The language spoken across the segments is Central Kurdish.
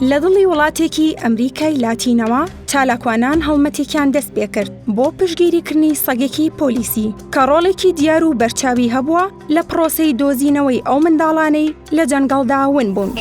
لە دڵی وڵاتێکی ئەمریکای لاتینەوە چالاکوانان هەڵمەتێکیان دەست پێکرد بۆ پشتگیریکردنی سەگێکی پۆلیسی کە ڕۆڵێکی دیار و بەرچاوی هەبووە لە پڕۆسەی دۆزینەوەی ئەو منداڵانەی لە جەنگەڵدا ون بوون.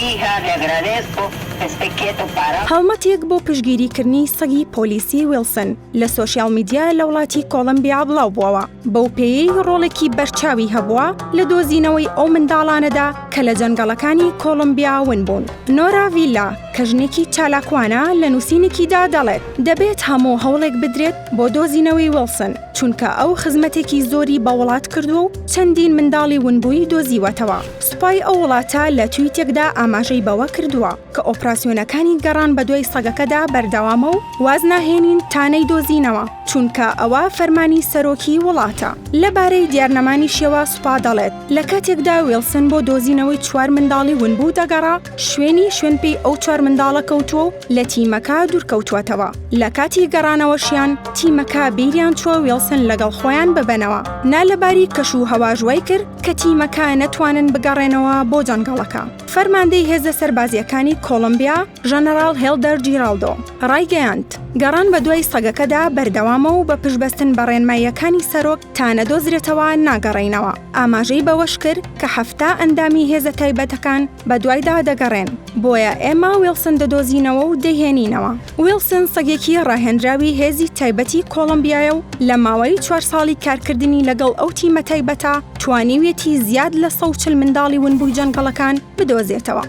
هەڵمەتێک بۆ پشتگیریکردنی سەگی پۆلیسی ویڵسن لە سۆشیال میدیا لە وڵاتی کۆڵۆمبیا بڵاوبووەوە، بەو پێیەی ڕۆڵێکی بەرچاوی هەبووە لە دۆزینەوەی ئەو منداڵانەدا کە لە جەنگەڵەکانی کۆڵۆمبیا ون بوون. نۆرا ڤیلا، کە ژنێکی چالاکوانە، لە نووسینێکیدا دەڵێت، دەبێت هەموو هەوڵێک بدرێت بۆ دۆزینەوەی ویڵسن، چونکە ئەو خزمەتێکی زۆری بە وڵات کردووە و چەندین منداڵی ونبووی دۆزیوەتەوە. سوپای ئەو وڵاتە لە تویتێکدا ئاماژەی بەوە کردووە کە ئۆپراسیۆنەکانی گەڕان بەدوای سەگەکەدا بەردەوامە و واز ناهێنین تا نەیدۆزینەوە، چونکە ئەوە فەرمانی سەرۆکی وڵاتە. لەبارەی دیارنەمانیشیەوە سوپا دەڵێت، لە کاتێکدا ویڵسن بۆ دۆزینەوەی چوار منداڵی ونبوو دەگەڕا، شوێنی شوێنپێی ئەو چوار منداڵە کەوتووە و لە تیمەکە دوورکەوتووەتەوە. لە کاتی گەڕانەوەشیان تیمەکە بیریان چووە ویڵسن لەگەڵ خۆیان ببەنەوە. نالەباری کەش و هەواش وای کرد کە تیمەکە نەتوانن بگەڕێنەوە بۆ جەنگەڵەکە. فەرماندەی هێزە سەربازییەکانی کۆڵۆمبیا، ژەنەراڵ هێڵدەر جیراڵدۆ، ڕایگەیاند، گەڕان بەدوای سەگەکەدا بەردەوامە و بە پشتبەستن بە ڕێنماییەکانی سەرۆک تا نەدۆزرێتەوە ناگەڕێینەوە. ئاماژەی بەوەشکرد کە 70 ئەندامی هێزە تایبەتەکان بەدوایدا دەگەڕێن، بۆیە ئێمە ویڵسن دەدۆزینەوە و دەیهێنینەوە. ویڵسن سەگێکی ڕاهێنراوی هێزی تایبەتی کۆڵۆمبیایە و لە ماوەی چوار ساڵی کارکردنی لەگەڵ ئەو تیمە تایبەتە توانیویەتی زیاد لە 140 منداڵی ونبووی جەنگەڵەکان بدۆزێتەوە.